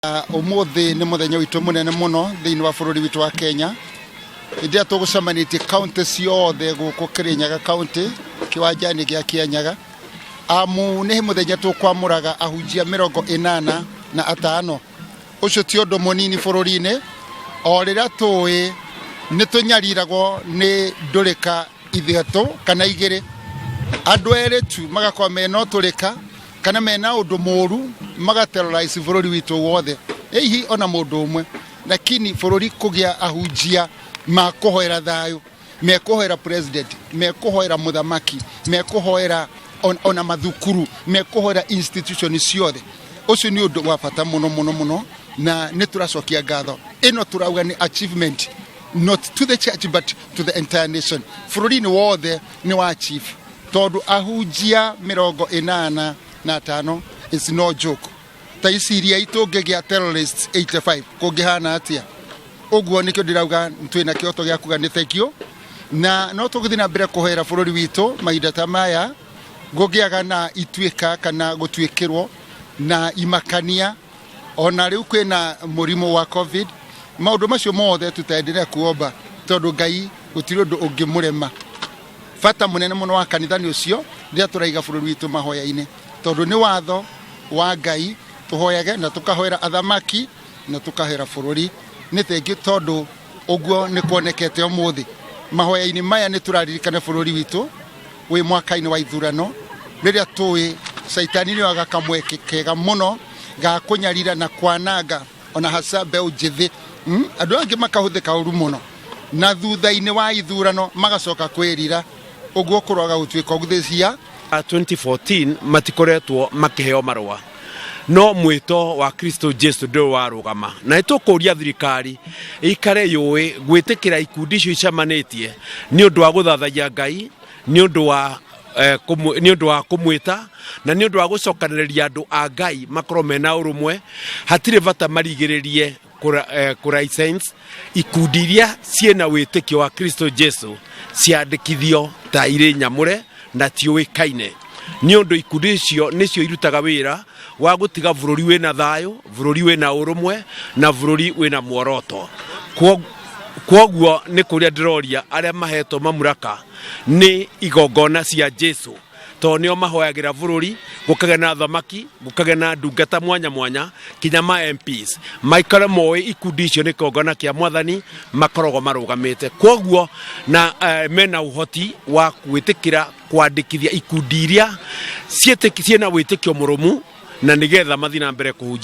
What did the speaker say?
Umuthi nĩ mũthenya witũ mũnene mũno thĩinĩ wa bũrũri witũ wa Kenya, hĩndĩ ĩrĩa tũgũcemanĩtie kaunti ciothe gũkũ Kĩrĩnyaga kaunti, kĩwanja-inĩ gĩa Kĩanyaga, amu nĩ mũthenya tũkwamũraga ahunjia 85. Ũcio ti ũndũ mũnini bũrũri-inĩ, o rĩrĩa tũĩ nĩ tũnyariragwo nĩ ndũrĩka ithatũ kana igĩrĩ, andũ erĩ tu magakorwo mena ũtũrĩka kana mena ũndũ mũru, magaterrorize bũrũri witũ wothe, hihi ona mũndũ ũmwe. Lakini bũrũri kũgĩa ahunjia makũhoera thayũ, mekũhoera president, mekũhoera mũthamaki, mekũhoera ona mathukuru, mekũhoera institution ciothe, ũcio nĩ ũndũ wa bata mũno mũno mũno, na nĩ tũracokia ngatho. Ĩno tũrauga nĩ achievement not to the church but to the entire nation. Bũrũri-inĩ wothe nĩ wa achieve, tondũ ahunjia 85 is no joke. Ta ici iria tũngĩgĩa terrorists 85, kũngĩhana atĩa? Ũguo nĩkĩo ndĩrauga twĩna kĩhoto gĩa kuga nĩ thank you, na no tũgũthiĩ na mbere kũhoera bũrũri witũ mahinda ta maya gũgĩaga na ituĩka kana gũtuĩkĩrwo na imakania. Ona rĩu kwĩna mũrimũ wa COVID, maũndũ macio mothe tutaendelea kuomba, tondũ Ngai gũtirĩ ũndũ ũngĩmũrema. Bata mũnene mũno wa kanitha nĩ ũcio, rĩrĩa tũraiga bũrũri witũ mahoya-inĩ, tondũ nĩ watho wa Ngai tũhoyage na tũkahoera athamaki na tũkahoera bũrũri. Nĩ thengiũ, tondũ ũguo nĩ kuonekete ũmũthĩ mahoya-inĩ maya nĩ tũraririkana bũrũri witũ wĩ mwaka-inĩ wa ithurano, rĩrĩa tũĩ caitani nĩ oyaga kamweke kega mũno ga kũnyarira na kwananga ona hasa mbeũ njĩthĩ, Andũ angĩ makahũthĩka ũru mũno, na thutha-inĩ wa ithurano magacoka kwĩrira. Ũguo kũroga gũtuĩka ũguo this year. 2014 matikoretwo makĩheo marũa, no mwĩto wa Kristo Jesu ndũrĩ warũgama, na nĩ tũkũria thirikari ĩikare yũĩ gwĩtĩkĩra ikundi icio icemanĩtie nĩ ũndũ wa gũthathaiya Ngai, nĩ ũndũ wa kũmwĩta, na nĩ ũndũ wa gũcokanĩrĩria andũ a Ngai makorwo mena ũrũmwe. Hatirĩ bata marigĩrĩrie kũ license ikundi iria ciĩna wĩtĩkio wa Kristo Jesu ciandĩkithio ta irĩ nyamũre na tiũĩkaine, nĩ ũndũ ikundi icio nĩcio irutaga wĩra wa gũtiga bũrũri wĩna thayũ, bũrũri wĩna ũrũmwe na bũrũri wĩna muoroto. Kwoguo nĩ kũrĩa ndĩroria arĩa mahetwo mamuraka nĩ igongona cia Jesu, tondũ nĩo mahoyagĩra bũrũri, gũkagĩa na thamaki, gũkagĩa na ndungata mwanya mwanya, kinya ma MPs maikare moĩ ikundi icio nĩ kĩgongona kĩa Mwathani makoragwo marũgamĩte. Kwoguo na mena ũhoti wa gwĩtĩkĩra kwandĩkithia ikundi iria ciĩna wĩtĩkio mũrũmu, na nĩgetha mathiĩ na mbere kũhunjia.